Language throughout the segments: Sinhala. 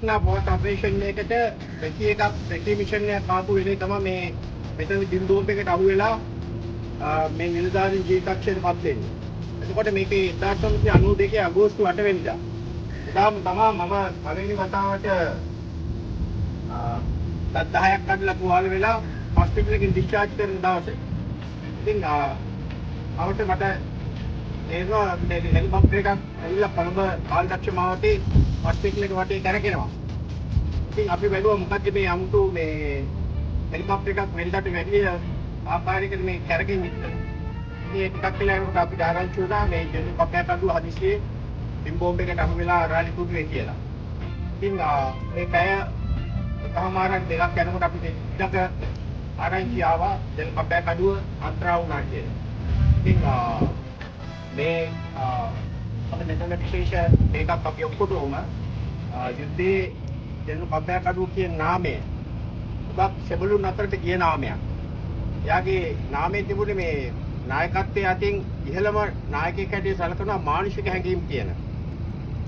වටිනා පොත් ඔපරේෂන් එකකට රෙකි එකක් රෙකි මිෂන් එකක් ආපු වෙලේ තමයි මේ මෙතන බිම් බෝම්බ එකට අහු වෙලා මේ නිලධාරීන් ජීවිතක්ෂයට පත් වෙන්නේ. එතකොට මේකේ 1992 අගෝස්තු 8 වෙනිදා. එදාම තමයි මම පළවෙනි වතාවට දත් 10ක් කඩලා තුවාල වෙලා හොස්පිටල් එකකින් ඩිස්චාර්ජ් කරන දවසේ. ඉතින් අවට මට තේරුණා මේ හෙලිකොප්ටර් එකක් ඇවිල්ලා කොළඹ කාර්යදක්ෂ මාවතේ හොස්පිටල් එක වටේ කැරකෙනවා. ඉතින් අපි බැලුවා මොකද්ද මේ අමුතු මේ හෙලිකොප්ටර් එකක් වෙනදාට වැඩිය ආකාරයකට මේ කැරකෙන්නේ කියලා. ඉතින් ඒ ටිකක් වෙලා යනකොට අපිට ආරංචි වුණා මේ ජෙනරල් කප්පෑකඩුව හදිසියේ බිම් බෝම්බ එකට අහු වෙලා රාලි කුඩුවේ කියලා. ඉතින් මේ පැය එකහමාරක් දෙකක් යනකොට අපිට ඊළඟ ආරංචි ආවා ජෙනරල් කප්පෑකඩුව අන්තරා වුණා කියලා. ඉතින් මේ අපේ මෙතන විශේෂ මේකක් අපි ඔක්කොටම යුද්ධයේ ජෙනරල් කප්පෑකඩුව කියන නාමය හුඟක් සෙබළුන් අතරට ගිය නාමයක්. එයාගේ නාමයේ තිබුණේ මේ නායකත්වයේ අතින් ඉහළම නායකයෙක් හැටියට සැලකනවා මානුෂික හැඟීම් කියන.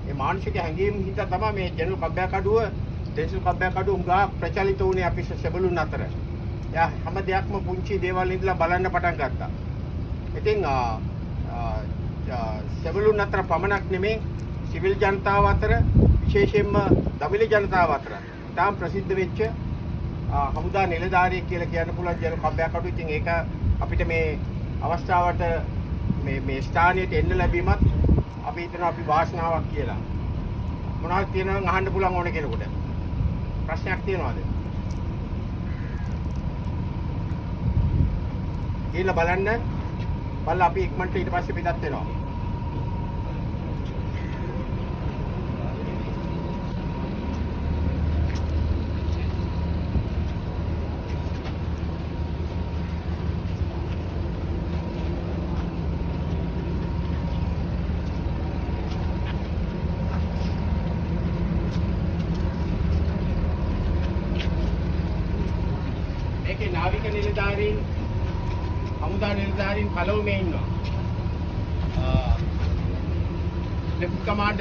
මේ මානුෂික හැඟීම් හින්දා තමයි මේ ජෙනරල් කබ්බෑකඩුව දෙසු කබ්බෑකඩුව හුඟක් ප්‍රචලිත වුණේ අපි සෙබළුන් අතර. එයා හැම දෙයක්ම පුංචි දේවල් ඉඳලා බලන්න පටන් ගත්තා. ඉතින් සෙබළුන් අතර පමණක් නෙමේ සිවිල් ජනතාව අතර විශේෂයෙන්ම දමිළ ජනතාව අතර ඉතාම ප්‍රසිද්ධ වෙච්ච හමුදා නිලධාරියෙක් කියලා කියන්න පුළුවන් ජෙනරල් කබ්බෑකඩුව. ඉතින් ඒක අපිට මේ අවස්ථාවට මේ මේ ස්ථානයට එන්න ලැබීමත් අපි හිතනවා අපි වාසනාවක් කියලා. මොනවද තියෙනවද අහන්න පුළුවන් ඕන කෙනෙකුට. ප්‍රශ්නයක් තියෙනවද? ගිහිල්ලා බලන්න. බලලා අපි ඉක්මනට ඊට පස්සේ පිටත් වෙනවා. මේකේ නාවික නිලධාරීන් හමුදා නිලධාරීන් පළවෙනිම ඉන්නවා. Left commander